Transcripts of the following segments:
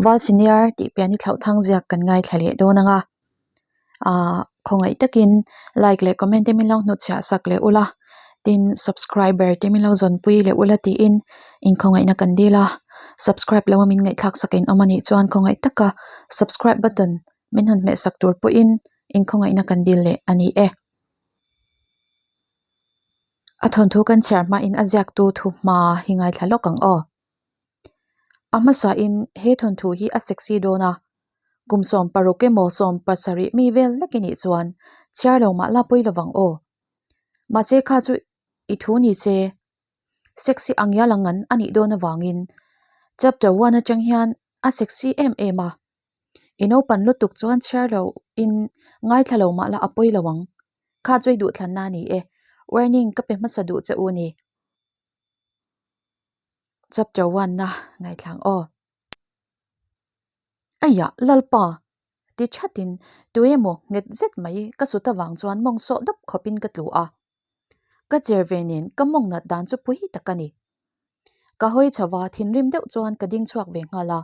Val senior tih pian hi thlauh thang ziak kan ngaithla leh dawn ang a ahh khawngaih takin like leh comment te min lo hnutchhiah sak leh ula tin subscriber te min lo zawn pui leh ula tiin inkhawngaihna kan dil a subscribe lo a min ngaihthlak sak in awm a nih chuan khawngaih taka subscribe button min han hmeh sak tur pawhin inkhawngaihna kan dil leh a ni e. A thawnthu kan chhiar hmain a ziaktu thu hma hi ngaithla lawk ang aw. A hmasain he thawnthu hi a sexy dawn a, kum 16 emaw 17 mi vel lek i nih chuan chhiar lo mah la pawi lovang aw. Mahse kha chu i thu ni se, sexy ang ngial ang an a nih dawn avangin chapter one atang hian a sexy em em a. I naupan lutuk chuan chhiar lo in ngaithla lo mah la a pawi lo ang. Kha chu i duhthlanna a ni e. Warning ka pe hmasa duh che u ni. Chapter one na ngaithlang aw. Aiah Lalpa! Ti thatin tuemaw nghet zet mai ka sut avang chuan mawng sawh dawp khawpin ka tlu a. Ka cher ve nen ka mawng nat dan chu pui tak a ni. Ka hawi chho va thinrim deuh chuan ka ding chhuak ve nghal a.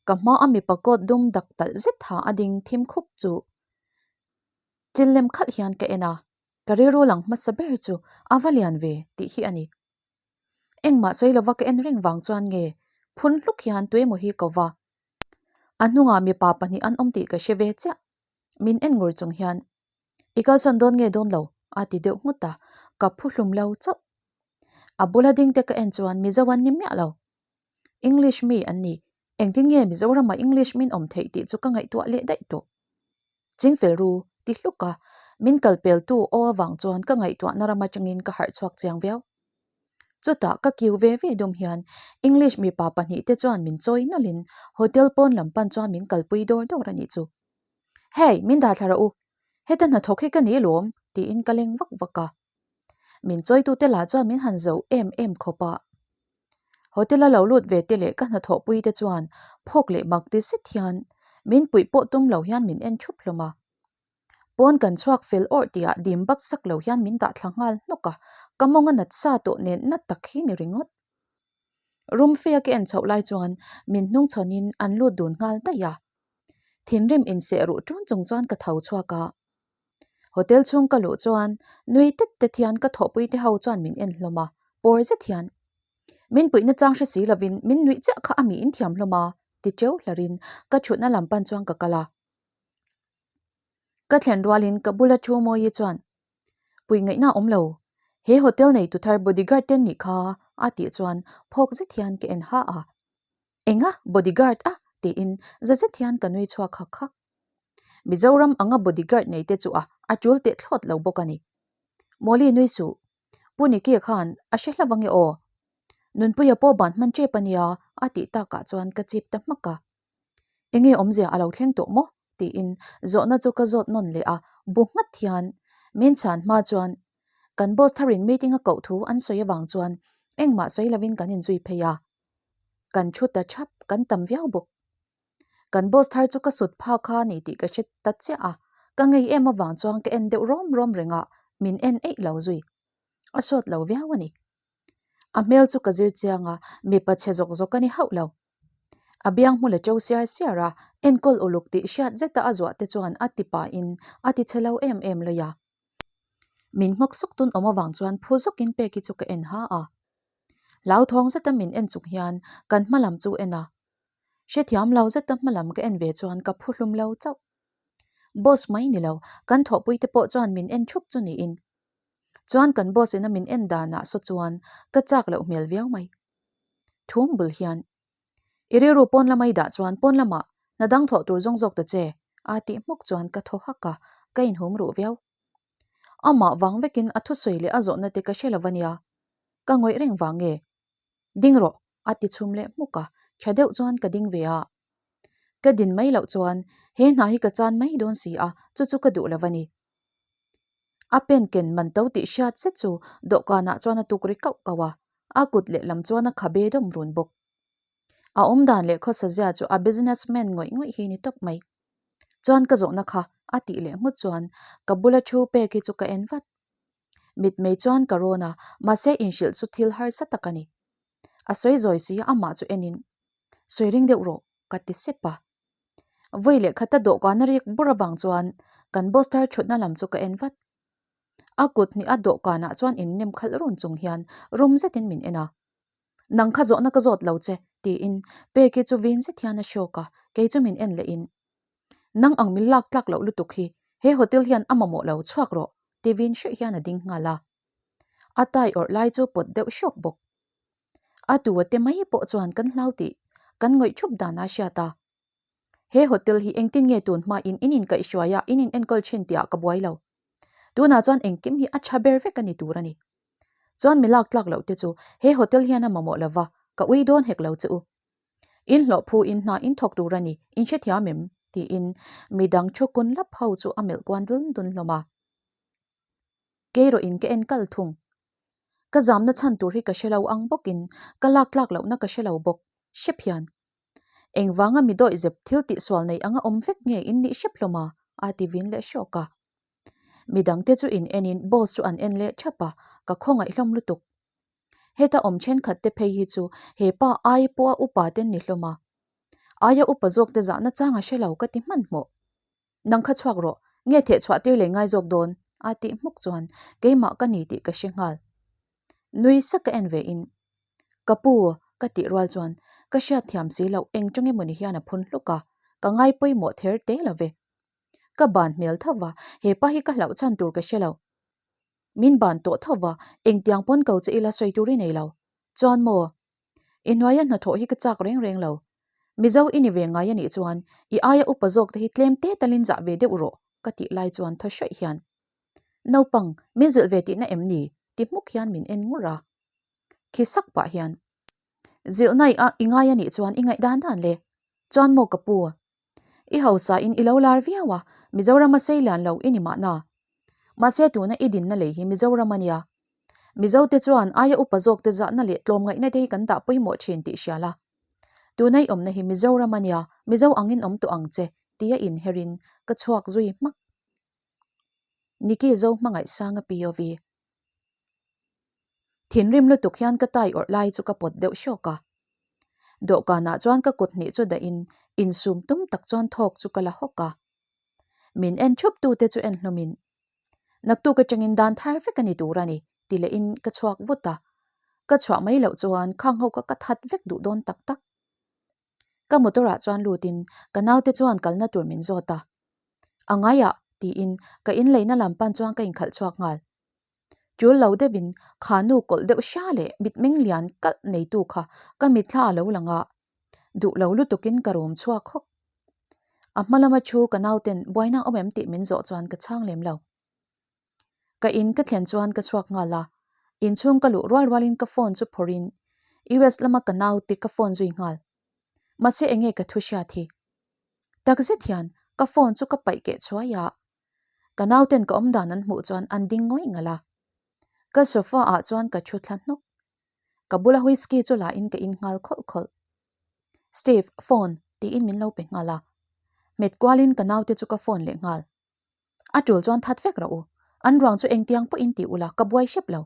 Ka hma a mipa coat dum dak talh zet ha a ding thim khup chu chil lem khalh hian ka en a. Ka rilru lang hmasa ber chu a va lian ve tih hi a ni. Engmah sawi lova ka en reng vang chuan nge phun hluk hian tuemaw hi ko va. A hnungah mipa pahnih an awm tih ka hre ve chiah. Min en ngur chung hian I kalsawn dawn nge dawn lo? a ti deuh nghut a, ka phu hlum lo chauh. A bula ding te ka en chuan Mizo an ni miah lo. English mi an ni. Engtin nge Mizoramah English min awm theih tih chu ka ngaihtuah leh daih tawh. Chingfel ru ti hluk a, min kal peltu aw avang chuan ka ngaihtuahna ram atangin ka harh chhuak chiang viau. Chutah ka kiu ve ve dawm hian English mipa pahnihte chuan min chawi nawlhin hotel pawn lam pan chuan min kalpui dawr dawr a nih chu. Hey, min dah thla rawh u. Heta hnathawk hi ka ni lawm tiin ka leng vak vak a. Min chawitute lah chuan min han zo em em khawp a. Hotel a lo lut ve te leh ka hnathawhpui te chuan phawk leh mak ti zet hian min puih pawh tum lo hian min en thup hlawm a. Pawn kan chhuak fel awrh tihah dim bak sak lo hian min dah thla nghal hnawk a, ka mawng a nat sa tawh nen nat tak hi ni ringawt. Room fe a ka en chhoh lai chuan min hnungchhawn in an lut dun nghal daih a. Thinrim inseh ruh ṭun chung chuan ka tho chhuak a. Hotel chhung ka luh chuan nui tet tet hian ka thawhpui te ho chuan min en hlawm a, pawr zet hian min puihna chang hre si lovin min nuih chiah kha a mi in thiam hlawm a ti teuh hlarin ka thutna lam pan chuan ka kal a. Ka thlen rualin ka bula thu Mawi chuan puih ngaihna awm lo, he hotel nei tu thar bodyguard te nih kha a tih chuan phawk zet hian ka en ha a. Enga bodyguard a? tiin za zet hian ka nui chhuak hak hak. Mizoram anga bodyguard nei te chu a a tul teh thlawt lo bawk a ni. Mawli nui suh. Pu Nicky khan a hre hlauh ange aw. Nunpuia pawh ban hman tep a nia a tih takah chuan ka chip ta hmak a. Enge awmzia a lo thleng tawh maw? tiin zawhna chu ka zawt nawn leh a, bu nghat hian min chhan hma chuan kan boss tharin meeting a koh thu an sawi avang chuan engmah sawi lovin kan inzui phei a. Kan thu ta thap, kan tam viau bawk. Kan boss thar chu ka sut phak kha a ni tih ka hre ta chiah a, ka ngei em avang chuan ka en deuh rawm rawm reng a, min en eih lo zui. A sawt lo viau a ni. A hmel chu ka zir chiang a, mipa chhe zawk zawk a ni hauh lo. A biang hmul a to siar siar a, enkawl uluk tih hriat zeta a zuah te chuan a ti pahin a ti chhe lo em em lawih a. Min nghawk suk tun awm avang chuan phu zawkin Peki chu ka en ha a. Hlauthawng zeta min en chung hian kan hma lam chu en a. Hrethiam lo zeta hma lam ka en ve chuan ka phu hlum lo chauh. Boss mai ni lo, kan thawhpui te pawh chuan min en thup chu niin. Chuan kan boss ina min en danah saw chuan ka chak loh hmel viau mai. Thum bul hian, I rilru pawn lama i dah chuan pawn lamah hna dang thawh tur zawng zawk ta che, a tih hmuk chuan ka thaw hak a, ka inhum ruh viau. Amah vang vekin a thusawi leh a zawhna te ka hre lo ania, ka ngawih reng vang nge? Ding rawh! a ti chhum leh hmuk a, tha deuh chuan ka ding ve a. Ka din mai loh chuan he hna hi ka chan mai dawn si a, chu chu ka duh lo a ni. A pen ken man to tih hriat zet chu dawhkanah chuan a tuk ri kauh kauh a, a kut lehlam chuan a khabe dawm run bawk. A awmdan leh khawsa zia chu a business man ngawih ngawih hi ni tawp mai. Chuan ka zawhna kha a tih leh nghut chuan ka bula thu pek hi chu ka en vat. Mitmei chuan ka rawn a, mahse inhrilh chu thil harsa tak a ni. A sawi zawi si a, amah chu enin, Sawi ring deuh rawh. Ka ti sep a. Vawi leh khata dawhkan a rik bur avang chuan kan boss thar thutna lam chu ka en vat. A kut hnih a dawhkanah chuan innem khalh run chung hian rum zetin min en a. Nang kha zawhna ka zawt lo che, tiin Peki chu vin zet hian a hrawk a, kei chu min en leh in. Nang ang min lak tlak loh lutuk hi he hotel hian a mamawh lo chhuak rawh, ti vin hreh hian a ding nghal a. A tai awrh lai chu pawt deuh hrawk bawk. A tu a te mai pawh chuan kan hlau tih kan ngawih thup dan a hriat a. He hotel hi engtin nge tun hma in in inkaihhruai a in in enkawl thin tih ah ka buai lo. Tunah chuan engkim hi a tha ber vek a ni tur a ni. Chuan mi lak tlak loh te chu he hotel hian a mamawh lova ka ui dawn hek lo che u. In hlawh phu in hna in thawk tur a ni, in hrethiam em? tiin midang thu kun lap ho chu a melh kuan dun dun hlawm a. Kei rawh in ka en kal thung. Ka zamna chhan tur hi ka hre lo ang bawkin ka lak tlak lohna ka hre lo bawk, hrep hian. Engvanga mi dawih zep thil tihsual nei anga awm vek nge in nih hrep hlawm a? a ti vin leh hrawk a. Midangte chu in enin boss chu an en leh thap a, ka khawngaih hlawm lutuk. Heta awm thenkhat te phei hi chu he pa ai pawha upa ten ni hlawm a. Aia upa zawk te zahna chang a hre lo ka ti hmanhmawh. Nang kha chhuak rawh, nge theh chhuah tir leh ngai zawk dawn? a tih hmuk chuan keimah ka ni tih ka hre nghal. Nui sak ka en ve in, Ka pu, ka tih rual chuan ka hriat thiam si loh eng tang emawni hian a phun hluk a, ka ngai pawimawh ther te lo ve. Ka ban hmel tho va, he pa hi ka hlauh chhan tur ka hre lo. Min ban tawh tho va, engtiang pawn ko che ila sawi tur i nei lo. Chuan maw? I hnuaia hnathawh hi ka chak reng reng lo. Mizo i ni ve ngai a nih chuan i aia upa zawk te hi tlem te talin zah ve deuh rawh ka tih lai chuan thaw hraih hian Naupang, min zilh ve tihna em ni? ti hmuk hian min en ngur a. Khi sak pah hian Zilhna i i ngai a nih chuan i ngaih dan dan le. Chuan maw ka pu? I hausa in i lo lar viau a, Mizoram a sei lian lo i ni mahna. Mahse tuna i dinna lei hi Mizoram a nia. Mizo te chuan aia upa zawk te zahna leh tlawmngaihna te hi kan dah pawimawh thin tih hria la. Tuna i awmna hi Mizoram a nia, Mizo angin awm tawh ang che, tia inherin ka chhuak zui hmak. Niki Zo hmangaihsanga POV. Thinrim lutuk hian ka tai awrh lai chu ka pawt deuh hrawk a. Dawhkanah chuan ka kut hnih chu dahin insum tum tak chuan thawk chu ka la hawk a. Min en thup tute chu en hlawmin, Naktuk atangin dan thar vek a ni tur a ni, ti lehin ka chhuak vut a. Ka chhuah mai loh chuan khang ho kha ka that vek duh dawn tak tak. Ka motor ah chuan lutin ka naute chuan kalna tur min zawt a. A ngaiah, tiin ka inleina lam pan chuan ka inkhalh chhuak nghal. Tul lo deuhin kha nu kawlh deuh hria leh mitmeng lian kalh neitu kha ka mitthla a lo lang a, duh lo lutukin ka rum chhuak hawk. A hma lama thu ka nauten buaina awm em tih min zawh chuan ka chhang lem lo. Ka in ka thlen chuan ka chhuak nghal a, inchhung ka luh rual rualin ka phone chu phawrhin US lama ka naute ka phone zui nghal. Mahse enge ka thu hriat hi? Takzet hian ka phone chu ka paih keh chhuai a, Ka nauten ka awmdan an hmuh chuan an ding ngawih ngalh a. Ka sofa ah chuan ka thu thla hnawk. Ka bula whisky chu la in ka in nghal khawlh khawlh. Steve, phone, tiin min lo pe nghal a. Hmet kualin ka naute chu ka phone leh nghal. A tul chuan that vek rawh u. An ruang chu engtiang pawhin ti ula ka buai hrep lo.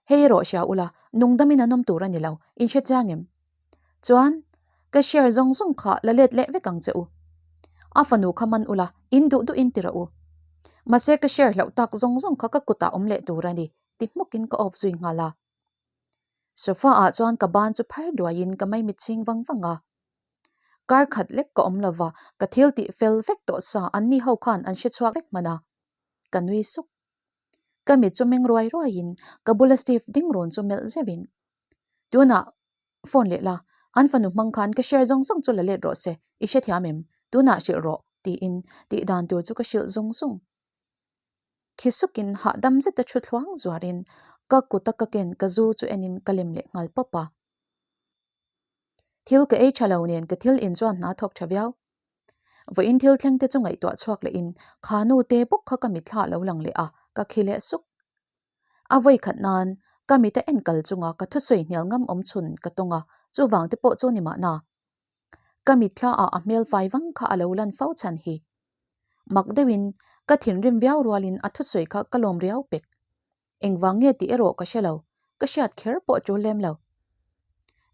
Hei erawh hria ula, nungdamin an awm tur a ni lo, in hre chiang em? Chuan, ka share zawng zawng kha la let leh vek ang che u. A fanu kha man ula, in duh duhin ti rawh u. Mahse ka share hlauh tak zawng zawng kha ka kutah awm leh tur a ni, ti hmukin ka off zui nghal a. Sofa ah chuan ka ban chu phar duaiin ka maimit chhing vang vang a. Kar khat lek ka awm lova, ka thil tih fel vek tawh sa anni ho khan an hre chhuak vek hman a. Ka nui suk. Ka mit chu meng ruai ruaiin ka bula Steve ding rawn chu melh zeuhin, Tunah phone leh la, an fanu hmang khan ka share zawng zawng chu la let rawh se, i hrethiam em? Tunah hrilh rawh, tiin tih dan tur chu ka hrilh zung zung. Khi sukin hahdam zeta thu thluang zuarin ka kuta ka ken ka zu chu enin ka lem leh nghal pawp a. Thil ka ei tha lo nen ka thil in chuan hna thawk tha viau. Vawiin thil thleng te chu ngaihtuah chhuak leh in kha nu te bawk kha ka mitthla lo lang leh a, ka khi leh suk. A vawi khat nan ka mit a en kal chunga ka thusawi hnial ngam awm chhun ka tawng a, chuvang te pawh chu ni mahna. Ka mitthla ah a hmel fai vang kha a lo lan fo chhan hi. Mak deuhin ka thinrim viau rualin a thusawi kha ka lawm riau pek. Engvang nge tih erawh ka hre lo, ka hriat kher pawh tul lem lo.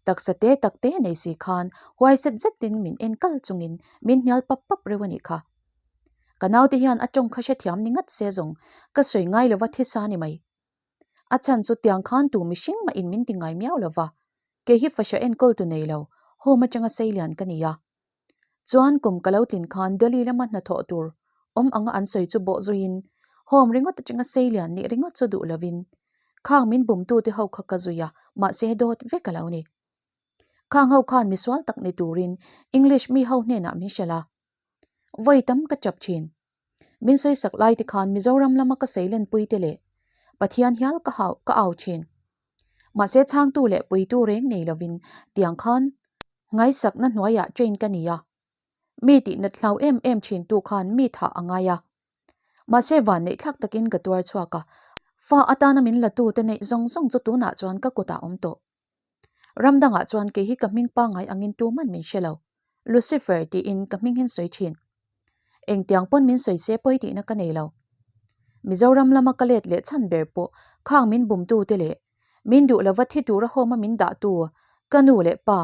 Taksa te tak te nei si khan huai zet zetin min en kal chungin min hnial pap pap reuh a nih kha. Ka naute hian a tawng kha hrethiam ni ngat se zawng ka sawi ngai lova thisa ni mai. A chhan chu tiang khan tu mihring mah in min ti ngai miau lova, kei hi fasha enkawl tu nei lo, home atanga seilian ka ni a. Chuan kum ka lo tlin khan Delhi lama hnathawh tur awm anga an sawi chu bawh zuiin home ringawt atanga seilian nih ringawt chu duh lovin khang min bumtu te ho kha ka zui a, mahse dawt vek a lo ni. Khang ho khan misual tak ni turin English mi ho hnenah min hrilh a. Vawi tam ka chap thin. Min sawisak lai te khan Mizoram lama ka seilenpui te leh Pathian hial ka hau ka au thin. Mahse chhangtu leh puitu reng nei lovin tiang khan ngaisakna hnuaiah train ka ni a. Mi tihnat hlau em em thin tu khan mi thah a ngai a. Mahse vanneih thlak takin ka tuar chhuak a, fa atana min la tu te neih zawng zawng chu tunah chuan ka kutah awm tawh. Ram dangah chuan kei hi ka hming pangngai angin tuman min hre lo. Lucifer tiin ka hming hin sawi thin. Engtiang pawn min sawi se pawi tihna ka nei lo. Mizoram lama ka let leh chhan ber pawh khang min bumtu te leh min duh lova thi tura home a min dahtu ka nu leh pa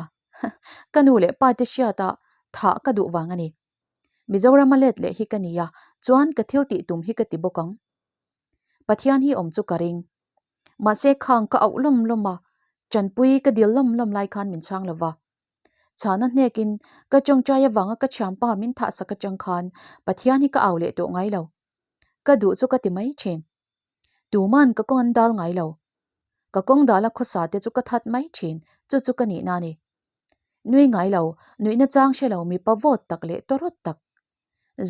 ka nu leh pa te hriata thah ka duh vang a ni. Mizorama let leh hi ka ni a, chuan ka thil tih tum hi ka ti bawk ang. Pathian hi awm chu ka ring. Mahse khang ka auh lawm lawm a, tanpui ka dil lawm lawm lai khan min chhang lo va. Chhana hnekin ka tawngtai avanga ka thianpa min thahsak atang khan Pathian hi ka au leh tawh ngai lo. Ka duh chu ka ti mai thin. Tuman ka kawng an dal ngai lo. Ka kawng dala khawsa te chu ka that mai thin, chu chu ka nihna a ni. Nui ngai lo, nuihna chang hre lo mipa vawt tak leh tawrawt tak.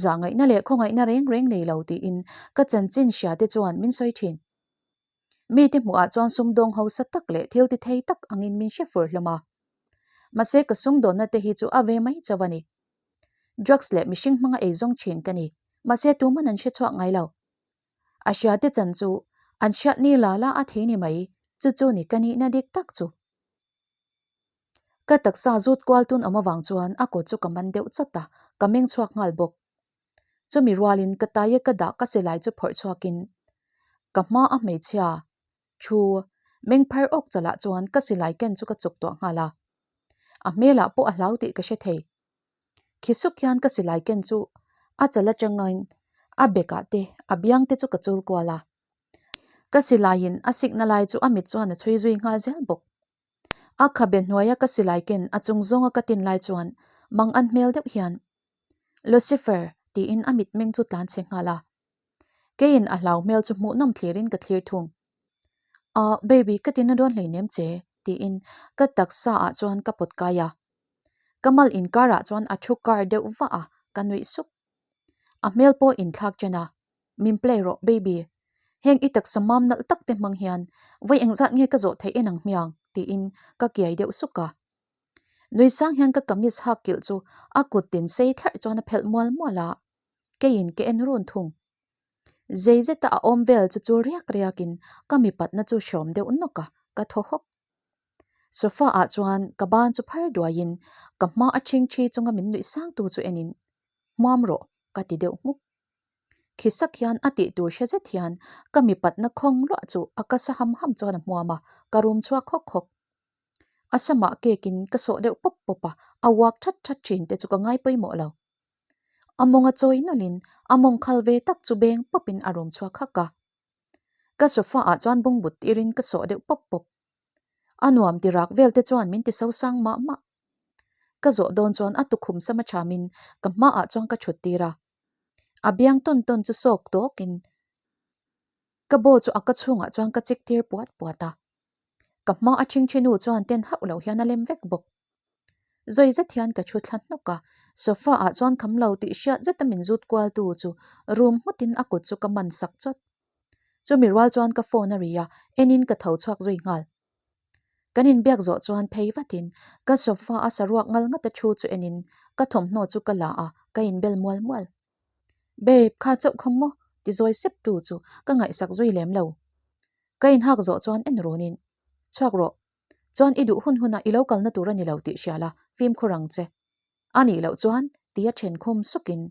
Zahngaihna leh khawngaihna reng reng nei lo tiin ka chanchin hria te chuan min sawi thin. Mite hmuhah chuan sumdawng hausa tak leh thil ti thei tak angin min hre fur hlawm a. Mahse ka sumdawnna te hi chu a ve mai chauh a ni. Drugs leh mihring hmanga eizawng thin ka ni, mahse tuman an hre chhuak ngai lo. A hria te chan chu an hriat ni la la a thei ni mai, chu chu ni ka nihna dik tak chu. Ka taksa zut kual tun awm avang chuan a kut chu ka man deuh chawt a, ka meng chhuak nghal bawk. Chumi rualin ka taia ka dah ka silai chu phawrh chhuakin ka hma a hmeichhia thu meng phar awk chalah chuan ka silai ken chu ka chuk tuah nghal a. A hmelah pawh a hlau tih ka hre thei. Khi suk hian ka silai ken chu a chal atangin a bekah te a biang te chu ka chul kual a. Ka silaiin a sikna lai chu a mit chuan a chhui zui nghal zel bawk. A khabe hnuaia ka silai ken a chung zawnga ka tin lai chuan mang an hmel deuh hian, Lucifer! tiin a mitmeng chu tlan chhe nghal a. Keiin a hlau hmel chu hmuhnawm thlirin ka thlir thung. Ahh, baby ka tina dawn hleinem che, tiin ka taksa ah chuan ka pawt kai a. Ka mal inkarah chuan a thu kar deuh vah a, ka nuih suk. A hmel pawh inthlak chen a, Min play rawh baby, heng i taksa mam nalh tak te hmang hian vawi engzat nge ka zawh theih en ang hmiang tiin ka kiai deuh suk a. Nui sang hian ka kamis hak kilh chu a kut tin sei thlarh chuan a phelh mual mual a, keiin ka en run thung. Zei zeta a awm vel chu chul riak riakin ka mipatna chu hrawm deuh nawk a, ka thaw hawk. Sofa ah chuan ka ban chu phar duaiin ka hma a ṭhingṭhi chunga min nuih sangtu chu enin hmuam rawh ka ti deuh hmuk. Khi sak hian a tih tur hre zet hian ka mipatna khawng luah chu a ka sa ham ham chuan a hmuam a, ka rum chhuak hawk hawk. A samah cake in ka sawh deuh pawp pawp a, a uak that that thin te chu ka ngai pawimawh lo. A mawng a chawi nawlhin a mawng khal ve tak chu beng pawp in a rum chhuak hak a. Ka sofa ah chuan bungbut tirin ka sawh deuh pawp pawp. A nuam ti rak vel te chuan min ti sosang mah mah. Ka zawh dawn chuan a tukhum sama thamin ka hmaah chuan ka thut tir a. A biang tawn tawn chu sawk tawkin ka baw chu a ka chhungah chuan ka chik tir puat puat a. Ka hma a ṭhingṭhi nu chuan ten hauh lo hian a lem vek bawk. Zawi zet hian ka thu thla hnawk a, sofa ah chuan kham lo tih hriat zeta min zut kual tu chu room nghutin a kut chu ka man sak chawt. Chumi rual chuan ka phone a ri a, enin ka tho chhuak zui nghal. Kan inbiak zawh chuan phei vatin ka sofa a saruak ngal ngata thu chu enin ka thawmhnaw chu ka la a, ka inbel mual mual. Babe, kha chauh kha maw? ti zawi sep tu chu ka ngaihsak zui lem lo. Ka inhak zawh chuan en runin, Chhuak rawh. Chuan i duh hun hunah i lo kalna tur a ni lo tih hria la, fimkhur ang che. A nih loh chuan tia then khum sukin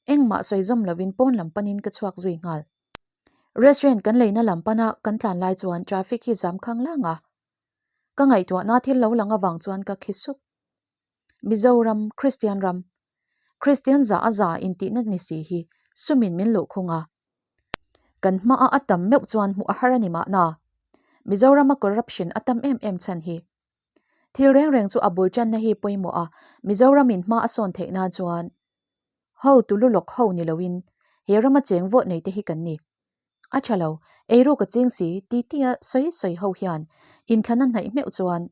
engmah sawi zawm lovin pawn lam panin ka chhuak zui nghal. Restaurant kan leina lam pana kan tlan lai chuan traffic hi zam khang lang a. Ka ngaihtuahna thil lo lang avang chuan ka khi sup. Mizoram, Kristian ram. Kristian za a za intihna ni si hi sumin min luh khung a. Kan hmaah a tam meuh chuan hmuh a har a ni mahna. Mizorama corruption a tam em em chhan hi. Thil reng reng chu a bul tanna hi pawimawh a, Mizoramin hma a sawn theih nan chuan hotu lu lawk ho ni loin he rama cheng vawt nei te hi kan ni. A tha lo, eiruk a ching si ti tia sawi sawi ho hian inthlan a hnaih meuh chuan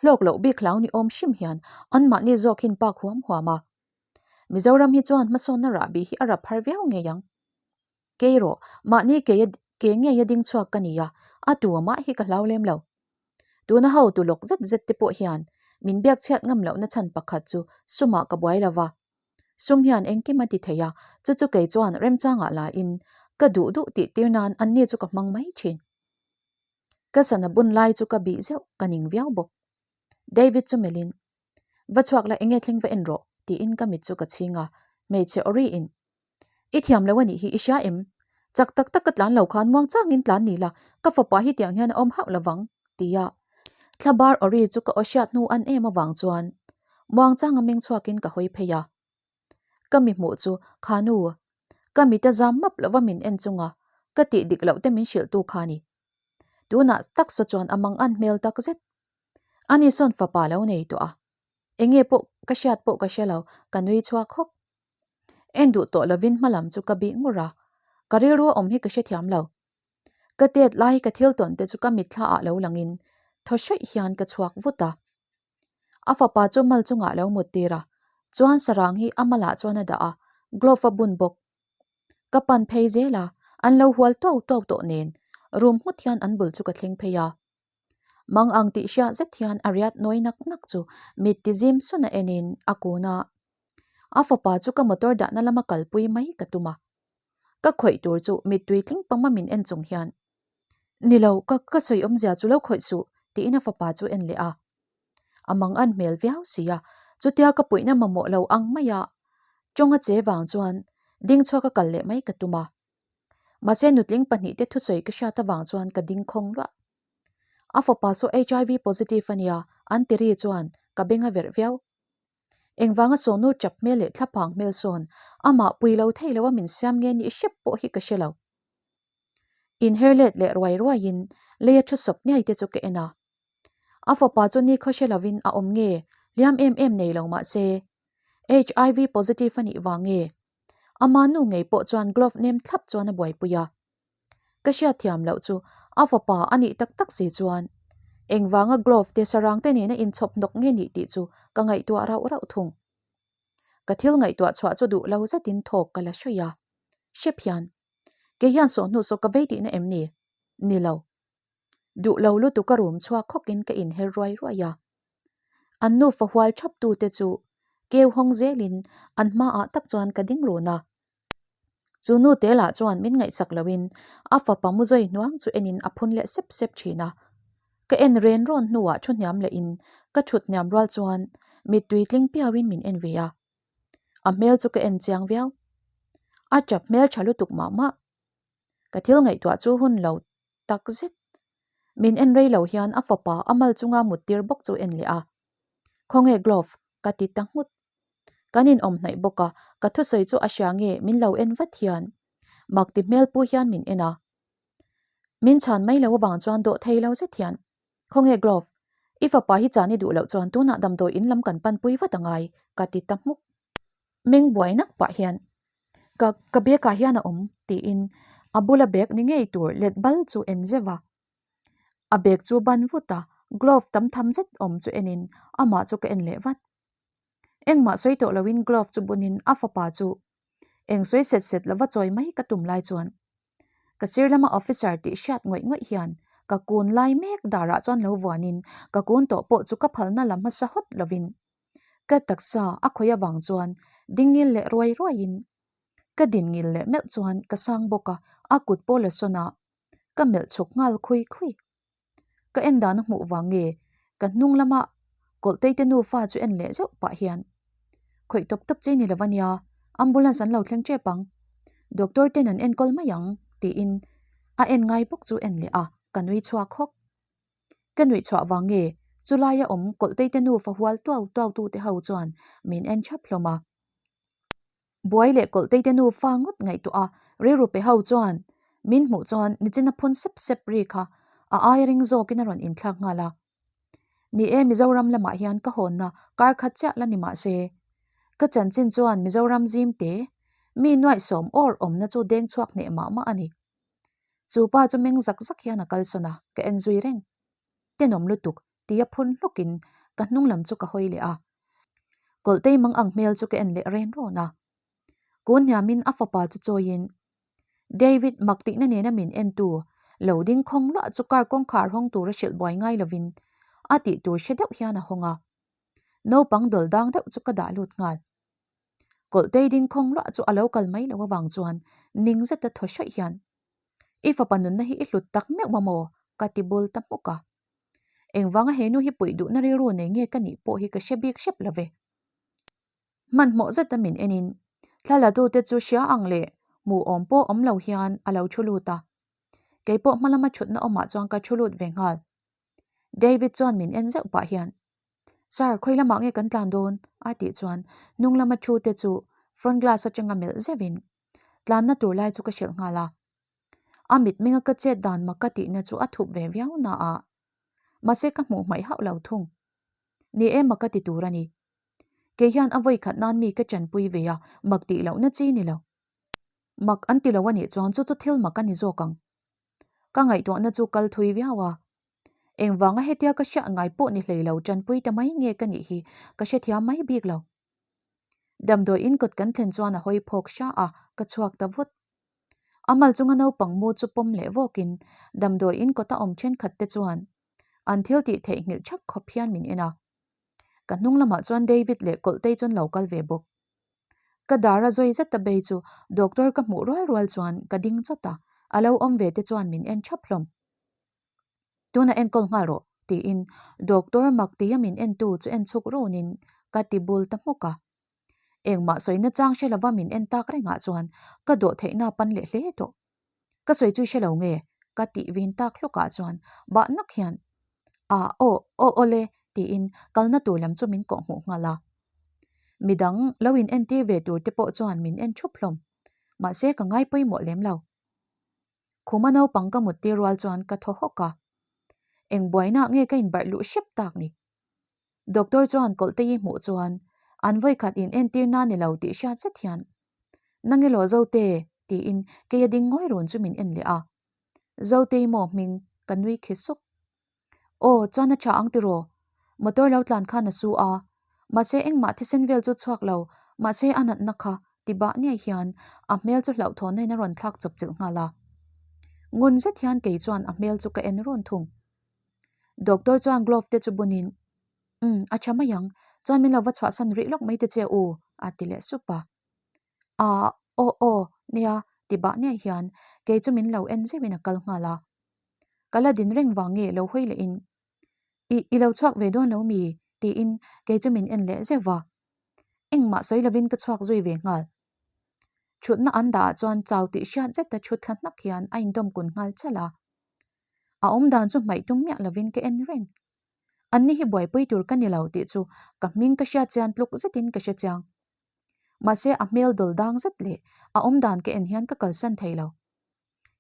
hlawk loh bik hlau ni awm hrim hian anmahni zawk hin pak huam huam a. Mizoram hi chuan hmasawnna rahbi hi a rap har viau ngei ang. Kei rawh, mahni keia ke ngeia ding chhuak ka ni a, a tu amah hi ka hlau lem lo. Tuna hotu lawk zet zet te pawh hian min biak chhiat ngam lohna chhan pakhat chu sumah ka buai lo va. Sum hian engkim a ti thei a, chu chu kei chuan remchangah la in ka duh duh tih tir nan anni chu ka hmang mai thin. Ka sana bun lai chu ka bih zeuh, ka ning viau bawk. David chu melhin, Va chhuak la enge thleng va en rawh, tiin ka mit chu ka chhing a, hmeichhe awri in I thiam lo a nih hi i hria em? Chak tak tak ka tlan lo khan muang changin tlan ni la, ka fapa hi tiang hian a awm hauh lovang, tia thlabar awri chu ka aw hriat hnu an em avang chuan muang changa meng chhuakin ka hawi phei a. Ka mi hmuh chu kha nu, ka mita zam map lova min en chunga ka tih dik loh te min hrilhtu kha ni. Tunah tak saw chuan a mang an hmel tak zet. Ani sawn fapa lo nei tawh a, enge pawh ka hriat pawh ka hre lo, ka nui chhuak hawk. En duh tawh lovin hma lam chu ka bih ngur a, ka rilru a awm hi ka hrethiam lo. Ka tet lai ka thil tawn te chu ka mitthla ah lo langin thaw hraih hian ka chhuak vut a. A fapa chu mal chungah lo mut tir a, chuan sarang hi a malah chuan a dah a, glove a bun bawk. Ka pan phei zel a, an lo hual tuau tuau tawh nen room nghut hian an bul chu ka thleng phei a. Mang ang tih hriat zet hian a riat nawi nak nak chu mit ti zim sun a enin a kun a. A fapa chu ka motor dahna lama kalpui mai ka tum a. Ka khawih tur chu mittui tling panga min en chung hian, Ni lo, ka ka sawi awmzia chu lo khawih suh, tiin a fapa chu en leh a. A mang an hmel viau si a, chutia ka puihna mamawh lo ang maia tawng a che vang chuan ding chhuak a kal leh mai ka tum a. Mahse nutling pahnihte thusawi ka hriat avang chuan ka ding khawng luah. A fapa saw HIV positive a nia, an ti ri chuan ka beng a verh viau. Engvanga sawnu chap hmel leh thlaphang hmel sawn amah pui lo thei lo a min siam nge nih hrep pawh hi ka hre lo. Inher let leh ruai ruaiin leia thu sawp niai te chu ka en a. A fapa chu nikhaw hre lovin a awm nge hliam em em nei lo mah se HIV positive a nih vang nge ama nu ngei pawh chuan glove nem thlap chuan a buaipui a. Ka hriat thiam loh chu a fapa a nih tak tak si chuan engvanga glove te sarang te nena inchhawp hnawk nge nih tih chu ka ngaihtuah rauh rauh thung. Ka thil ngaihtuah chhuah chu duh lo zetin thawk ka la hruih a. Hrep hian, Kei hian sawhnu saw ka vei tihna em ni? Ni lo. Duh lo lutuk a rum chhuak khawkin ka inher ruai ruai a. An nufa hual thap tute chu keu hawng zelin an hmaah tak chuan ka ding run a. Chu nu te lah chuan min ngaihsak loin a fapa mu zawi hnuang chu enin a phun leh sep sep thin a. Ka en ren rawn hnuah thu hniam lehin ka thut hniam rual chuan mittui tling piauin min en ve a. A hmel chu ka en chiang viau. A tap hmel tha lutuk mah mah. Ka thil ngaihtuah chu hun lo tak zet. Min en rei lo hian a fapa a mal chunga mut tir bawk chu en leh a. Khawnge glove? ka ti ta nghut. Kan inawm hnaih bawk a, ka thusawi chu a hria nge min lo en vat hian mak ti hmel pu hian min en a. Min chhan mai lo avang chuan dawh thei lo zet hian, Khawnge glove? I fapa hi chan i duh loh chuan tunah damdawi in lam kan pan pui vat angai, ka ti ta hmuk. Meng buai nak pah hian, Ka, ka bag ah hian a awm, tiin a bula bag ni ngei tur let bal chu en zeuh a. A bag chu ban vut a, glove tam tham zet awm chu enin amah chu ka en leh vat. Engmah sawi tawh loin glove chu bunin a fapa chu eng sawi set set lova chawi mai ka tum lai chuan ka sir lama officer tih hriat ngawih ngawih hian ka kun lai mek darah chuan lo vuanin ka kun tawh pawh chu ka phalna la hmasa hawt lovin ka taksa a khawih avang chuan ding ngil leh ruai ruaiin ka din ngil leh meuh chuan ka sang bawk a, a kut pawh la sawn a ka melh chhuk nghal khui khui. Ka en dan a hmuh vang nge ka hnung lama Kawlhtei te nufa chu en leh zeuh pah hian khawih tawp tawp che ni lo ania, ambulance an lo thleng tep ang, doctor ten an enkawl mai ang tiin a en ngai bawk chu en leh a, ka nui chhuak hawk. Ka nuih chhuah vang nge? Chulaia awm Kawlhteite nufa hual tuau tuau tute ho chuan min en thap hlawm a. Buai leh Kawlhteite nufa ngawt ngaihtuah a rilru pe ho chuan min hmuh chuan nichina phun sep sep ri kha a aia ring zawkin a rawn inthlak nghal a. Ni e, Mizoram lamah hian ka hawnna kar khat chiah la ni mah se, ka chanchin chuan Mizoram zim te mi nuaihsawm awr awmna chu deng chhuak hneh mah mah a ni. Chu pa chu meng zak zak hian a kalsawn a, ka en zui reng. Tenawm lutuk tia phun hlukin ka hnung lam chu ka hawi leh a. Kawlhtei mang ang hmel chu ka en leh ren rawn a. Kun hniamin a fapa chu chawiin David mak tihna nena min entu lo ding khawng luah chu car kawngkhar hawng tura hrilh buai ngai lovin a tih tur hre deuh hian a hawng a. Naupang dawl dang deuh chu ka dah lut nghal. Kawlhtei ding khawng luah chu a lo kal mai loh avang chuan ning zeta thaw hraih hian I fapa nunna hi i hlut tak meuh maw maw? ka ti bul ta hmuk a. Engvanga he nu hi puih duhna rilru nei nge ka nih pawh hi ka hre bik hrep lo ve. Hmanhmawh zeta min enin thlalatute chu hria ang leh hmuh awm pawh awm lo hian a lo thu lut a. Kei pawh hma lama thutna awmah chuan ka thu lut ve nghal. David chuan min en zeuh pah hian, Sir, khawi lamah nge kan tlan dawn? a tih chuan hnung lama thu te chu front glass atanga melh zeuhin tlanna tur lai chu ka hrilh nghal a. A mitmenga ka chet dan mak ka tihna chu a thup ve viau na a, mahse ka hmuh hmaih hauh lo thung. Ni e mak ka ti tur a ni. Kei hian a vawi khat nan mi ka chanpui ve a, mak tih lohna chi ni lo. Mak an ti lo a nih chuan chu chu thil mak a ni zawk ang. Ka ngaihtuahna chu kal thui viau a. Engvanga hetia ka hriat ngai pawh ni hlei lo chanpui ta mai nge ka nih hi ka hrethiam mai bik lo. Damdawi in kawt kan thlen chuan a hawi phawk hra a, ka chhuak ta vut. A mal chunga naupang mu chu pawm leh vawkin damdawi in kawta awm thenkhat te chuan an thil tih theihnghilh thak khawp hian min en a. Ka hnung lamah chuan David leh Kawlhtei chuan lo kal ve bawk. Ka dar a zawi zet a bei chu doctor ka hmuh rual rual chuan ka ding chawt a, a lo awm ve te chuan min en thap hlawm. Tuna enkawl nghal rawh tiin doctor mak tia min entu chu en chhuk runin ka ti bul ta hmuk a. Engmah sawina chang hre lova min en tak rengah chuan ka dawh theihna pan leh hle tawh. Ka sawi chu i hre lo nge? Ka tih vin tak hlawkah chuan bah nak hian A aw aw awle tiin kalna tur lam chu min kawh hmuh nghal a. Midang lo in entir ve tur te pawh chuan min en thup hlawm. Mahse ka ngai pawimawh lem lo. Khuma naupang ka mut tir rual chuan ka thaw hawk a. Eng buaina nge ka inbarh luh hrep tak ni? Doctor chuan kawlhte i hmuh chuan an vawikhat in entir na ni lo tih hriat zet hian Nangelaw Zote tiin kei a ding ngawi run chu min en leh a. Zotei maw hming ka nui khi suk. Aw chuan a tha ang tiraw? Motor lo tlan khan a su a, mahse engmah thisen vel chu chhuak lo, mahse a natna kha ti bah niai hian a hmel chu hlauhthawnna in a rawn thlak chawp chilh nghal a. Ngun zet hian kei chuan a hmel chu ka en run thung. Doctor chuan glove te chu bunin, Umm, a tha mai ang, chuan min lo va chhuahsan rih lawk mai te che u, a ti leh sup a. Aah, aw aw, nia, ti bah niai hian kei chu min lo en zeuhin a kal nghal a. Ka la din reng vang nge lo hawi lehin, I, i lo chhuak ve dawn lo mi? tiin kei chu min en leh zeuh va. Engmah sawi lovin ka chhuak zui ve nghal. Thutna an dah ah chuan chau tih hriat zeta thu thla hnak hian a indawm kun nghal chalh a. A awm dan chu hmaih tum miah lovin ka en reng. Anni hi buaipui tur ka ni lo tih chu ka hming ka hriat chian tluk zetin ka hre chiang. Mahse a hmel dawl dang zet leh a awm dan ka en hian ka kalsan thei lo.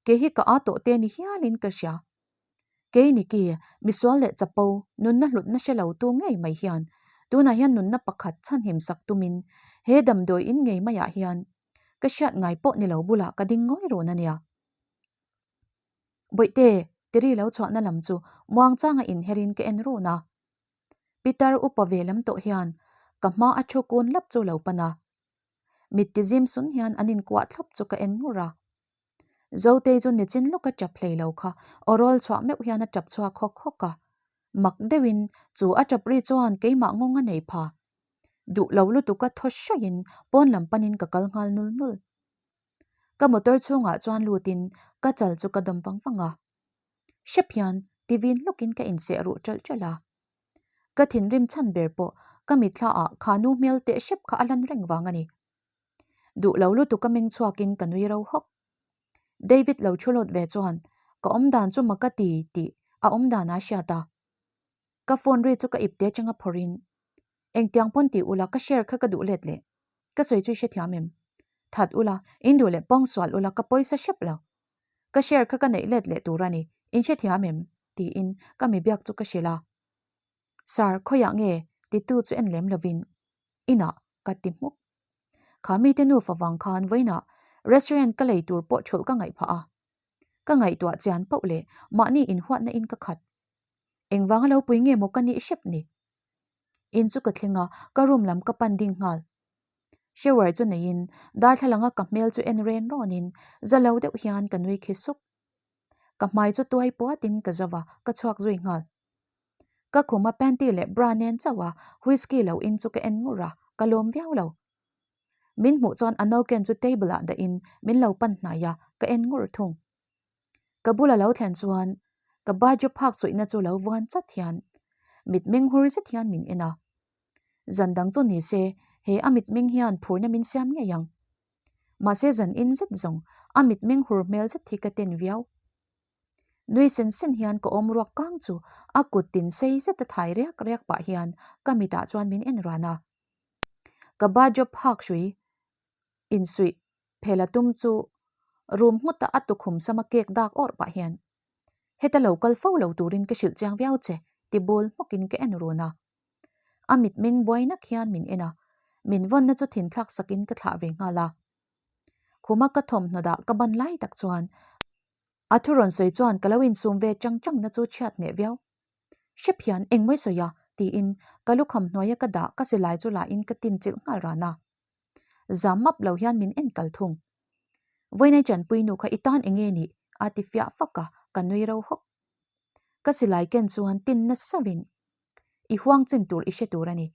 Kei hi ka aa tawh te ni hialin ka hria. Kei Niki, misual leh chapo, nunna hlutna hre lo tu ngei mai hian tunah hian nunna pakhat chhanhim sak tumin he damdawi in ngei maiah hian ka hriat ngai pawh ni lo bulah ka ding ngawi run a nia. Bawihte, tiri lo chhuahna lam chu muangchanga inherin ka en run a. Pitar upa ve lam tawh hian ka hma a thu kun lap chu lo pan a. Mit ti zim sun hian an inkuah thlawp chu ka en ngur a. Zotei chu nichin lawka tap hlei lo kha aw rawl chhuah meuh hian a tap chhuak hawk hawk a. Mak deuhin chu a tap ri chuan keimah nghawng a nei pha. Duh lo lutuka thaw hraih-in pawn lam panin ka kal nghal nul nul. Ka motor chhungah chuan lutin ka chal chu ka dawm vang vang a. Hrep hian ti vin hlawkin ka inseh ruh ṭalh ṭalh a. Ka thinrim chhan ber pawh ka mitthla ah kha nu hmel teh hrep kha a lan reng vang a ni. Duh lo lutuk ka meng chhuakin ka nui ro hawk. David lo thu lawt ve chuan ka awmdan chu mak a ti tih a awmdan a hriat a. Ka phone ri chu ka ipte atanga phawrhin, Engtiang pawn ti ula ka share kha ka duh let leh. Ka sawi chu i hrethiam em? That ula, in duh leh pawng sual ula ka pawisa hrep lo. Ka share kha ka neih let leh tur a ni, in hrethiam em? tiin ka mi biak chu ka hrilh a. Sir, khawiah nge? titu chu en lem lovin, Inah, ka ti hmuk. Kha mite nufa vang khan vawiinah restaurant ka lei tur pawh thulh ka ngaih phah a. Ka ngaihtuah chian pauh leh mahni inhuatna in ka khat. Engvanga lo pui nge maw ka nih hrep ni? In chu ka thleng a, ka room lam ka pan ding nghal. Shower chu neiin darthlalanga ka hmel chu en ren rawnin za lo deuh hian ka nui khi suk. Ka hmai chu tuai puatin ka zo va, ka chhuak zui nghal. Ka khuma panty leh bra nen chauh a whisky lo in chu ka en ngur a, ka lawm viau lo. Min hmuh chuan a noken chu table ah dahin min lo pan hnai a, ka en ngur thung. Ka bula lo thlen chuan ka baju phak suihna chu lo vuan chat hian mitmeng hur zet hian min en a. Zan dang chu ni se he a mitmeng hian phurna min siam ngei ang. Mahse zan in zet zawng a mitmeng hur hmel zet hi ka ten viau. Nui sen sen hian ka awm ruak kang chu a kut tin sei zet a thai riak riak pah hian ka mitah chuan min en ran a. Ka baju phak hrui insuih Phela tum chu rum nghut a a tukhum sama cake dak awrh pah hian, Heta lo kal fo lo turin ka hrilh chiang viau che, ti bul hmawkin ka en run a. A mitmeng buai nak hian min en a, min vawnna chu thinthlak sakin ka thlah ve nghal a. Khuma ka thawmhnaw dah ka ban lai tak chuan a thu rawn sawi chuan ka lo insum ve chang changna chu chhiat hneh viau. Hrep hian engmawi sawi a, tiin ka lukham hnuaia ka dah ka silai chu lahin ka tin chilh nghal ran a. Zam map lo hian min en kal thung. Vawiinai Chanpui nu kha i tan eng nge nih? a ti fiah fak a, ka nui ro hawk. Ka silai ken chuan tin nasa vin i huang chin tur i hre tur a ni.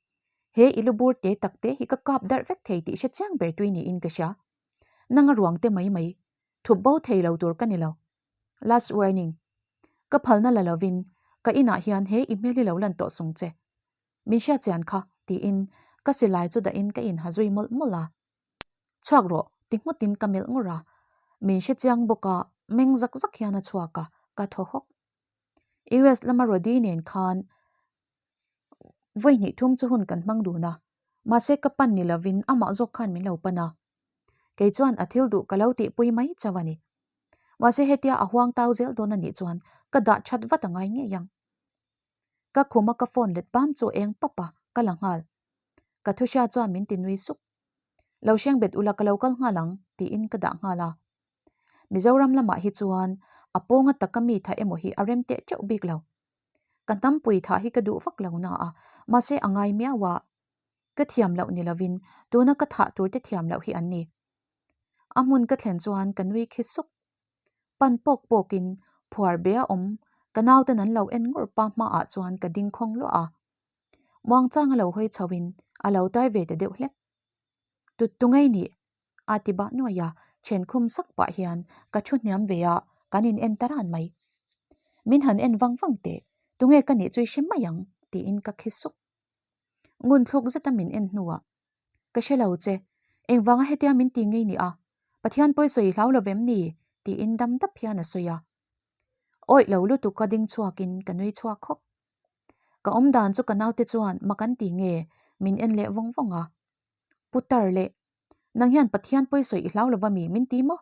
He i lu bur te tak te hi ka kap darh vek thei tih hre chiang ber tui niin ka hria. Nanga ruang te mai mai thup bo thei lo tur ka ni lo. Last warning. Ka phalna la lovin ka inah hian he i hmel hi lo lan tawh sung che. Min hriat chian kha, tiin ka silai chu dahin ka inha zui mawlh mawlh a. Chhuak rawh, ti nghutin ka melh ngur a. Min hre chiang bawk a, meng zak zak hian a chhuak a, ka thaw hawk. US lama Rody nen khan vawi hnih thum chu hun kan hmang dun a, mahse ka pan ni lovin amah zawk khan min lo pan a. Kei chuan a thil duh ka lo tihpui mai chauh a ni. Mahse hetia a huang tau zel dawn a nih chuan ka dah that vat a ngai ngei ang. Ka khuma ka phone let bam chu eng pap a, ka la nghal. Ka thu hria chuan min ti nui suk. Lo hreng bet ula ka lo kal nghal ang, tiin ka dah nghal a. Mizoram lamah hi chuan a pawnga taka mi tha emaw hi a rem teh teuh bik lo. Ka hnampui thah hi ka duh vak lo na a, mahse a ngai miau a. Ka thiam loh ni lovin tuna ka thah tur te thiam loh hi an ni. A hmun ka thlen chuan ka nui khi suk. Pan pawk pawkin phuar be a awm, ka nauten an lo en ngur pa hmaah chuan ka ding khawng luah a. Muangchang a lo hawi chhoin a lo tar ve ta deuh hlek. Tut tu ngei nih? a ti bah nuai a, then khum sak pah hian ka thu hniam ve a, kan in en ta ran mai. Min han en vang vang teh, tunge ka nih chu i hre mai ang, tiin ka khi suk. Ngun thluk zeta min en hnuah, Ka hre lo che, engvanga hetia min ti ngei nia, Pathian pawi sawi hlau lo vem ni? tiin dam dap hian a sawi a. Awih lo lutuk ka ding chhuakin ka nui chhuak khawp. Ka awm dan chu ka naute chuan mak an ti nge min en leh vawng vawng a. Putar leh, nang hian Pathian pawi sawi i hlau lova mi min ti maw?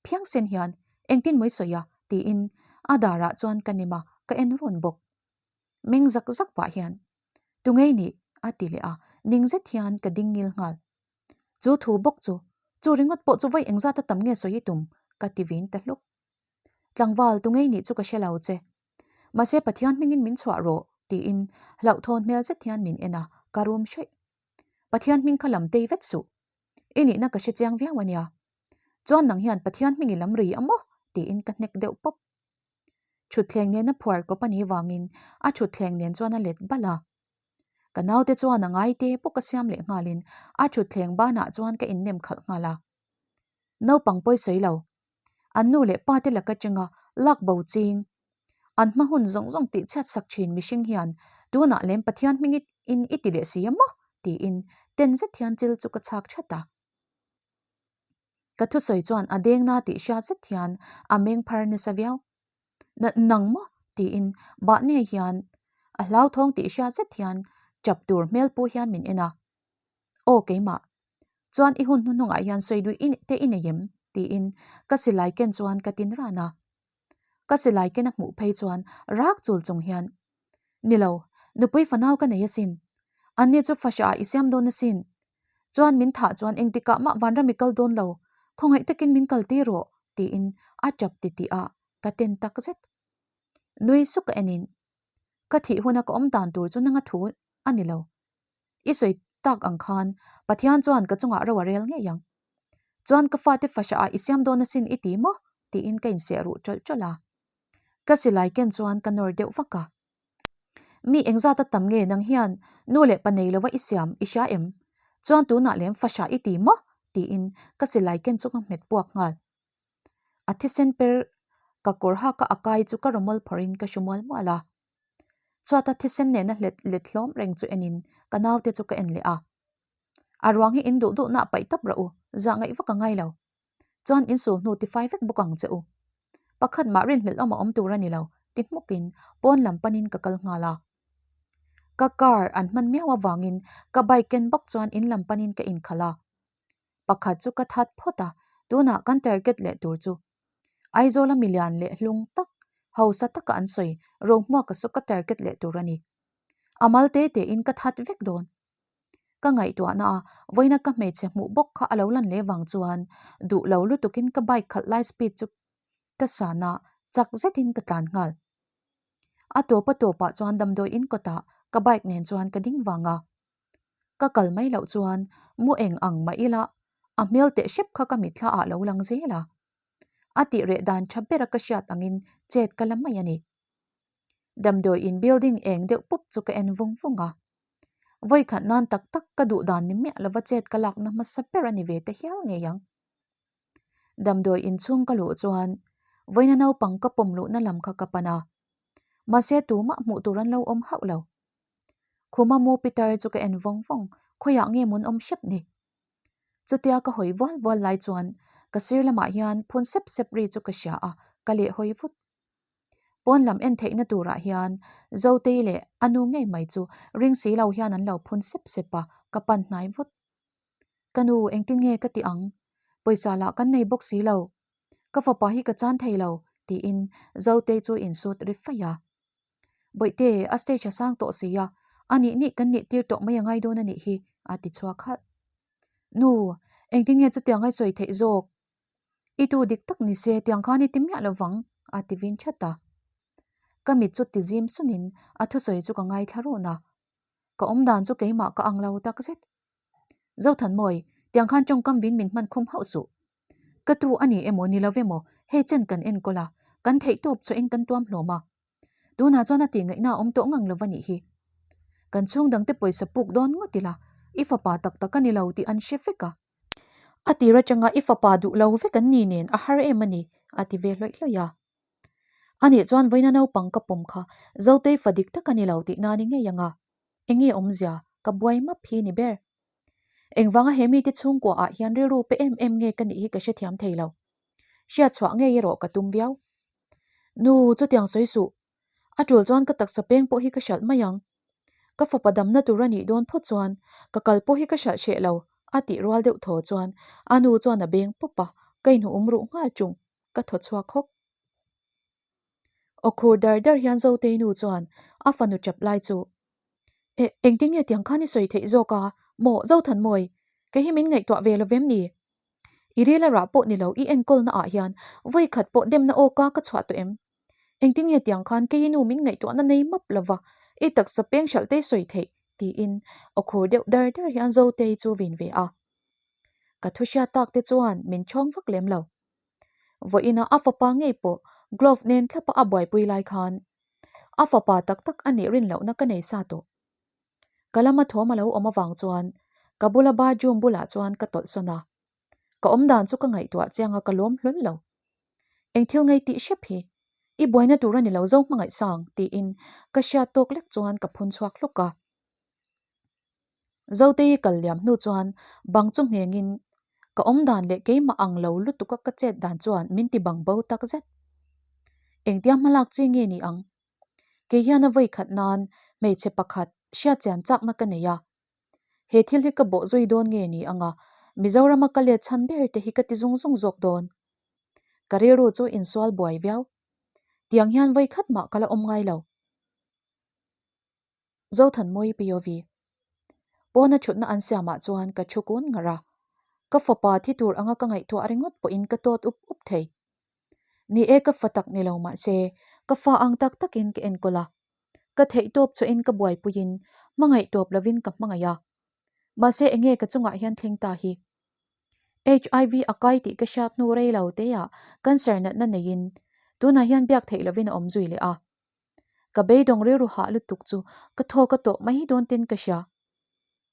Phiangsen hian engtin mawi sawi a? tiin a darah chuan ka nem a, ka en run bawk. Meng zak zak pah hian, Tungei nih? a ti leh a, ning zet hian ka ding ngil nghal. Chu thu bawk chu, chu ringawt pawh chu vawi engzat a tam nge sawi i tum? ka ti vin ta hluk. Tlangval, tungei nih chu ka hre lo che. Mahse Pathian hmingin min chhuah rawh, tiin hlauhthawn hmel zet hian min en a, ka rum hruih. Pathian hming kha lam tei vet suh. I nihna ka hre chiang viau a nia. Chuan nang hian Pathian hming i lam ri a maw? tiin ka hnek deuh pawp. Thutthleng nena phuar kawp a nih vangin a thutthleng nen chuan a let balh a. Ka naute chuan a ngai te bawk a siam leh nghalin a thutthleng banah chuan ka innem khalh nghal a. Naupang pawi sawi lo. An nu leh pa te laka chenga lak bo ching. An hma hun zawng zawng tih chhiat sak thin mihring hian tunah lem Pathian hming in i ti leh si a maw? tiin ten zet hian chil chu ka chhak that a. Ka thusawi chuan a deng na tih hriat zet hian a meng phar nasa viau. Na nang maw? tiin bah nei hian A hlauthawng tih hriat zet hian tap tur hmel pu hian min en a. Aw keimah. Chuan i hun hnuhnungah hian sawi duih i te i nei em? tiin ka silai ken chuan ka tin ran a. Ka silai ken a hmuh phei chuan rak chul chung hian, Ni lo, nupui fanau ka nei asin. Anni chu fahriah ah i siam dawn asin. Chuan min thah chuan engtikah mah vanram i kal dawn lo, khawngaih takin min kal tir rawh, tiin a tap titih a, ka ten tak zet. Nui suk a enin, Ka thih huna ka awm dan tur chu nanga thu a ni lo. I sawi tak ang khan Pathian chuan ka chungah ro a rel ngei ang. Chuan ka fate fahriah ah i siam dawn asin i ti maw? tiin ka inseh ruh ṭawlh ṭawlh a. Ka silai ken chuan ka nawr deuh vak a. Mi engzat a tam nge nang hian nu leh pa nei lova i siam i hria em? Chuan tunah lem fahriah i ti maw? tiin ka silai ken chu ka nghet puak nghal. A thisen per ka kawr hak a a kai chu ka rawmawl phawrhin ka hru mual mual a. Chhuata thisen nena hlet let hlawm reng chu enin ka naute chu ka en leh a. A ruang hi in duh duhna a paih tawp rawh u, zah ngaih vak a ngai lo. Chuan in sul hnu tifai vek bawk ang che u. Pakhat mah rinhlelh awm a awm tur a ni lo, ti hmukin pawn lam panin ka kal nghal a. Ka car an hman miau avangin ka bike ken bawk chuan in lam panin ka inkhalh a. Pakhat chu ka that phawt a, tunah kan target leh tur chu Aizawla milian leh hlung tak, hausa taka an sawi Rohmuaka saw ka target leh tur a ni. A mal te tein ka that vek dawn. Ka ngaihtuahna a, vawiina ka hmeichhe hmuh bawk kha a lo lan leh vang chuan duh lo lutukin ka bike khalh lai speed chu ka san a, chak zetin ka tlan nghal. A tawp a tawpah chuan damdawi in kawtah ka bike nen chuan ka ding vang a. Ka kal mai loh chuan mu eng ang mah ila a hmel teh hrep kha ka mitthla ah lo lang zel a. A tih reh dan tha bera ka hriat angin chet ka la mai a ni. Damdawi in building eng deuh pup chu ka en vung vung a. Vawikhat nan tak tak ka duh dan ni miah lova chet ka lakna hmasa ber a ni ve te hial ngei ang. Damdawi in chhung ka luh chuan vawiina naupang ka pawm luhna lam kha ka pan a. Mahse tumah hmuh tur an lo awm hauh lo. Khuma mu Peter chu ka en vawng vawng, khawiah nge mun awm hrep ni? Chutia ka hawi vual vual lai chuan ka sir lamah hian phun sep sep ri chu ka hria a, ka leh hawi vut. Pawn lam en theihna turah hian Zotei leh a nu ngei mai chu ring si lo hian an lo phun sep sep a, ka pan hnai vut. Ka nu, engtin nge ka tih ang? Pawisa lah kan nei bawk si lo. Ka fapa hi ka chan thei lo, tiin Zotei chu insut ri faih a. Bawihte, a stage a sang tawh si a, a nih nih kan nih tir tawh mai a ngai dawn a nih hi, a ti chhuak halh. Nu, engtin nge chutiang a sawi theih zawk? I tu dik tak ni se, tiang khan i ti miah lo vang, a ti vin that a. Ka mit chu ti zim sunin a thusawi chu ka ngaithla run a. Ka awm dan chu keimah ka ang lo tak zet. Zothanmawi, tiang khan tawngkam vin min hman khum hauh suh. Ka tu a ni emaw ni lo emaw hei chen kan enkawl a, kan theih tawp chawhin kan tuam hlawm a. Tunah chuan a tih ngaihna a awm tawh ngang lo va nih hi. Kan chhung dangte pawisa puk dawn ngawt ila, i fapa tak tak a ni lo tih an hre vek a. A tir atanga i fapa duh lo vek an ni nen a har em a ni, a ti ve hlawih hlawih a. Anih chuan vawiina naupang ka pawm kha Zotei fa dik tak a ni lo tih na ni ngei ang a. Enge awmzia ka buai map hi ni ber. Engvanga he mite chhungkua ah hian rilru pe em em nge ka nih hi ka hrethiam thei lo. Hriatchhuah ngei erawh ka tum viau. Nu, chutiang sawi suh. A tul chuan ka taksa peng pawh hi ka hralh mai ang. Ka fapa damna tur a nih dawn phawt chuan ka kal pawh hi ka hralh hreh lo, a tih rual deuh thaw chuan a nu chuan a beng pawp a, ka inhum ruh nghal ṭung, ka thaw chhuak hawk. Aw khur dar dar hian Zotei nu chuan a fanu ṭap lai chu, Eh, engtin nge tiang khan i sawi theih zawk a, maw Zothanmawi, kei hi min ngaihtuah ve lo vem ni? I ril a rah pawh ni lo i enkawlna ah hian vawi khat pawh demna awka ka chhuah tawh em? Engtin nge tiang khan kei i nu min ngaihtuahna nei map lova i taksa peng hralh te i sawi theih? tiin aw khur deuh dar dar hian Zotei chu vin ve a. Ka thu hriat tak te chuan min chhawng vak lem lo. Vawiina a fapa ngei pawh glove nen thlapa a buaipui lai khan a fapa tak tak a nih rin lohna ka nei sa tawh. Ka lama thawm a lo awm avang chuan ka bula bathroom bulah chuan ka tawlh sawn a. Ka awm dan chu ka ngaihtuah chiang a ka lawm hlawl lo. Eng thil ngei tih hrep hi i buaina tur a ni lo zo hmangaih sang tiin ka hriat tawk lek chuan ka phun chhuak hlawk a. Zotei kal liam hnu chuan bang chu nghengin ka awm dan leh keimah ang lo lutuk a ka chet dan chuan min ti bang bo tak zet. Engtia hmalak chi nge ni ang? Kei hian a vawi khat nan hmeichhe pakhat hriatchian chakna ka nei a. He thil hi ka bawh zui dawn nge ni anga Mizorama ka let chhan ber te hi ka ti zung zung zawk dawn. Ka rilru chu insual buai viau. Tiang hian vawi khat mah ka la awm ngai lo. Zothanmawi POV. Pawna thutna an siamah chuan ka thu kun ngar a. Ka fapa thi tur anga ka ngaihtuah ringawt pawhin ka tawt up up thei. Ni e ka fa tak ni lo mahse ka fa ang tak takin ka enkawl a. Ka theih tawp chhuahin ka buaipuiin hmangaih tawp lovin ka hmangaih a. Mahse enge ka chungah hian thleng ta hi? HIV a kai tih ka hriat hnu rei lo teah cancer natna neiin tunah hian biak theih lovin a awm zui leh a. Ka beidawng rilru hah lutuk chu ka thaw ka tawh mai dawn ten ka hria.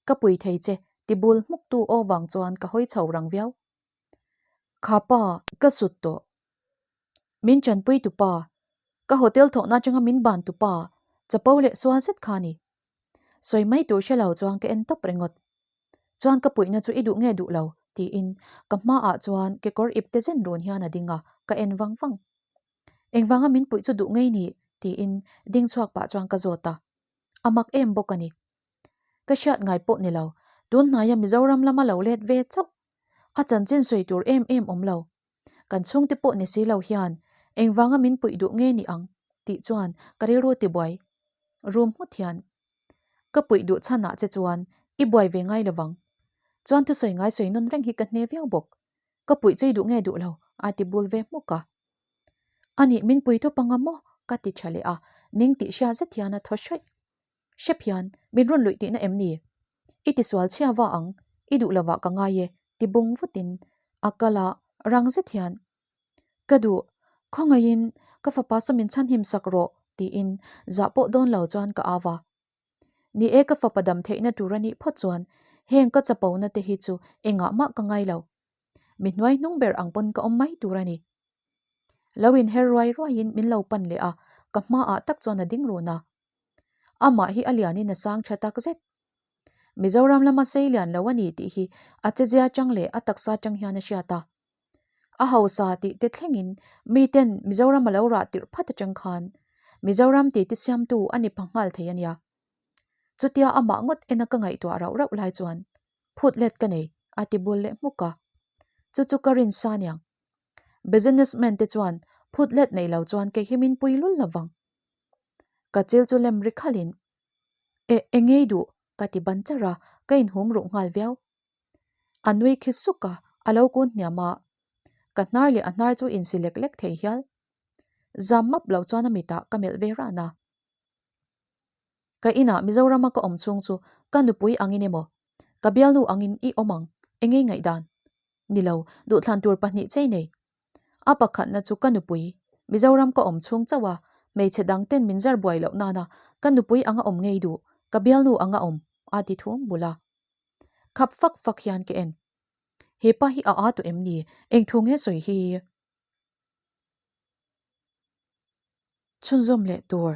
Ka pui thei che ti bul hmuktu aw vang chuan ka hawi chho rang viau. Kha pa, ka sut tawh. Min chanpui tu pa, ka hotel thawhna atanga min ban tu pa, chapo leh sual zet kha ni. Sawi mai tur hre lo chuan ka en tawp ringawt. Chuan ka puihna chu i duh nge duh lo? tiin ka hmaah chuan kekawr ipte zen run hian a ding a, ka en vang vang. Engvanga min puih chu duh ngei ni? tiin ding chhuak pah chuan ka zawt a. A mak em bawk a ni. Ka hriat ngai pawh ni lo, tun hnaia Mizoram lama lo let ve chauh. A chanchin sawi tur em em awm lo. Kan chhungte pawh ni si lo hian engvanga min puih duh nge ni ang? tih chuan ka rilru tibuai rum nghut hian ka puih duh chhanah che chuan i buai ve ngai lovang. Chuan thusawi ngai sawi nawn reng hi ka hne viau bawk. Ka puih chu i duh nge duh lo? a ti bul ve hmuk a. Anih min pui tawp anga maw? ka ti tha leh a, ning tih hria zet hian a thaw hraih. Hrep hian min rawn luih tihna em ni? I tisual chhia va ang, i duh lovah ka ngai e, ti bung vutin a kal a, rang zet hian, Ka duh, khawngaihin ka fapa saw min chhanhim sak rawh, tiin zah pawh dawn lo chuan ka au a. Ni e, ka fapa dam theihna tur a nih phawt chuan heng ka chapona te hi chu engah mah ka ngai lo. Mi hnuai hnung ber ang pawn ka awm mai tur a ni. Lo inher ruai ruaiin min lo pan leh a, ka hmaah tak chuan a ding run a. Amah hi a lianin a sang tha tak zet. Mizoram lama sei lian lo a ni tih hi a chezia chang leh a taksa chang hian a hriat a. A hausa tih te thlengin miten Mizoram a lo rah tirh phat atang khan Mizoram titi siamtu a ni pha nghal thei a nia. Chutia amah ngawt ena ka ngaihtuah rauh rauh lai chuan phut let ka nei a ti bul leh hmuk a. Chu chu ka rin sa niang. Businessman te chuan phut let nei lo chuan kei hi min pui lul lovang. Ka chil chu lem ri khalhin, E, eng ngei duh? ka ti ban charh a, ka inhum ruh nghal viau. A nui khi suk a, a lo kun hniam a, ka hnar leh a hnar chu insi lek lek thei hial. Zam map lo chuan a mitah ka melh ve ran a. Ka inah Mizorama ka awm chhung chu ka nupui angin emaw, ka bialnu angin i awm ang, eng ngei ngaihdan? Ni lo, duhthlan tur pahnih chei nei. A pakhatna chu ka nupui, Mizoram ka awm chhung chauh a, hmeichhe dang ten min zar buai loh nana ka nupui anga awm ngei duh, ka bialnu anga awm, a ti thum bul a. Khap fak fak hian ka en. He pa hi a aa tawh em ni? Eng thu nge sawi hi? Chhunzawm leh tur.